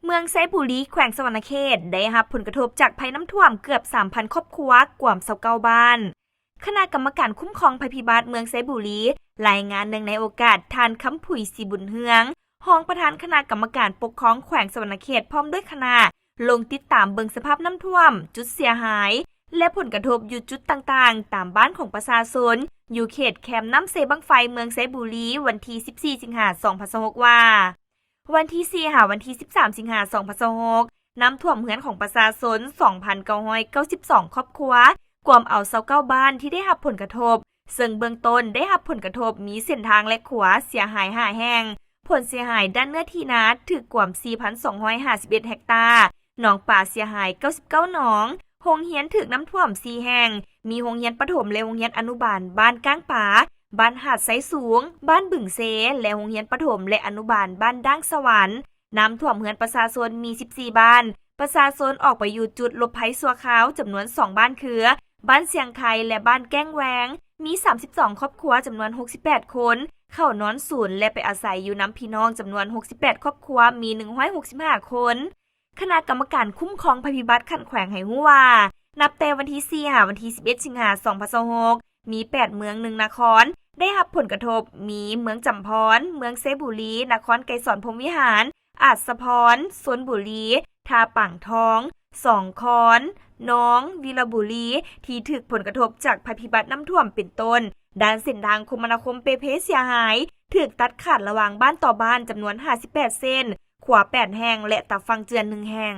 ເມືອງໄຊບູລີ ແຂວງສະຫວັນນະເຂດ ໄດ້ຮັບຜົນກະທົບຈາກໄພນ້ຳຖ້ວມເກືອບ ສາມພັນ ຄອບຄົວ, ກວມ ຊາວເກົ້າ ບ້ານ. ຄະນະກຳມະການຄຸ້ມຄອງໄພພິບັດເມືອງໄຊບູລີ ລາຍງານເນື່ອງໃນໂອກາດ ທ່ານ ຄຳຜຸຍ ສີບຸນເຮືອງ ຮອງປະທານຄະນະກຳມະການປົກຄອງແຂວງສະຫວັນນະເຂດ ພ້ອມດ້ວຍຄະນະ ລົງຕິດຕາມເບິ່ງສະພາບນ້ຳຖ້ວມ, ຈຸດເສຍຫາຍ ແລະ ຜົນກະທົບຢູ່ຈຸດຕ່າງໆ ຕາມບ້ານຂອງປະຊາຊົນ ຢູ່ເຂດແຄມນ້ຳເຊບັ້ງໄຟ ເມືອງໄຊບູລີ ວັນທີ ສິບສີ່ ສິງຫາ ສອງພັນຊາວຫົກ ວ່າ ວັນທີ ສີ່ ຫາ ວັນທີ ສິບສາມ ສິງຫາ ສອງພັນຊາວຫົກ ນ້ຳຖ້ວມເຮືອນຂອງປະຊາຊົນ ສອງພັນເກົ້າຮ້ອຍເກົ້າສິບສອງ ຄອບຄົວ, ກວມເອົາ ຊາວເກົ້າ ບ້ານທີ່ໄດ້ຮັບຜົນກະທົບ, ເຊິ່ງເບື້ອງຕົ້ນໄດ້ຮັບຜົນກະທົບມີເສັ້ນທາງ ແລະ ຂົວເສຍຫາຍ ຫ້າ ແຫ່ງ, ຜົນເສຍຫາຍດ້ານເນື້ອທີ່ນາຖືກກວມ ສີ່ພັນສອງຮ້ອຍຫ້າສິບເອັດ ເຮັກຕາ, ໜອງປາເສຍຫາຍ ເກົ້າສິບເກົ້າ ໜອງ, ໂຮງຮຽນຖືກນ້ຳຖ້ວມ ສີ່ ແຫ່ງ, ມີໂຮງຮຽນປະຖົມ ແລະ ໂຮງຮຽນອະນຸບານບ້ານກ້າງປາ, ບ້ານຫາດໄຊສູງ, ບ້ານບຶງເຊ ແລະ ໂຮງຮຽນປະຖົມ ແລະ ອະນຸບານບ້ານດ່າງສະຫວັນ. ນ້ຳຖ້ວມເຮືອນປະຊາຊົນມີ ສິບສີ່ ບ້ານ, ປະຊາຊົນອອກໄປຢູ່ຈຸດຫຼົບໄພຊົ່ວຄາວຈຳນວນ ສອງ ບ້ານຄື ບ້ານຊຽງໄຄ ແລະ ບ້ານແກ້ງແວງ, ມີ ສາມສິບສອງ ຄອບຄົວ ຈຳນວນ ຫົກສິບແປດ ຄົນ, ເຂົ້ານອນສູນ ແລະ ໄປອາໄສຢູ່ນຳພີ່ນ້ອງຈຳນວນ ຫົກສິບແປດ ຄອບຄົວ, ມີ ໜຶ່ງຮ້ອຍຫົກສິບຫ້າ ຄົນ. ຄະນະກຳມະການຄຸ້ມຄອງໄພພິບັດຂັ້ນແຂວງໃຫ້ຮູ້ວ່າ ນັບແຕ່ວັນທີ ສີ່ ຫາ ວັນທີ ສິບເອັດ ສິງຫາ ສອງພັນຊາວຫົກ ມີ ແປດ ເມືອງ ໜຶ່ງ ນະຄອນ ໄດ້ຮັບຜົນກະທົບ ມີ ເມືອງຈຳພອນ, ເມືອງໄຊບູລີ, ນະຄອນໄກສອນ ພົມວິຫານ, ອາດສະພອນ, ຊົນບູລີ, ທ່າປາງທອງ, ສອງຄອນ, ນອງ, ວິລະບູລີ ທີ່ຖືກຜົນກະທົບຈາກໄພພິບັດນ້ຳຖ້ວມເປັນຕົ້ນ ດ້ານເສັ້ນທາງຄົມມະນາຄົມເປ່ເພເສຍຫາຍ, ຖືກຕັດຂາດລະຫວ່າງບ້ານຕໍ່ບ້ານຈຳນວນ ຫ້າສິບແປດ ເສັ້ນ, ຂົວ ແປດ ແຫ່ງ ແລະ ຕາຝັ່ງເຈື່ອນ ໜຶ່ງ ແຫ່ງ.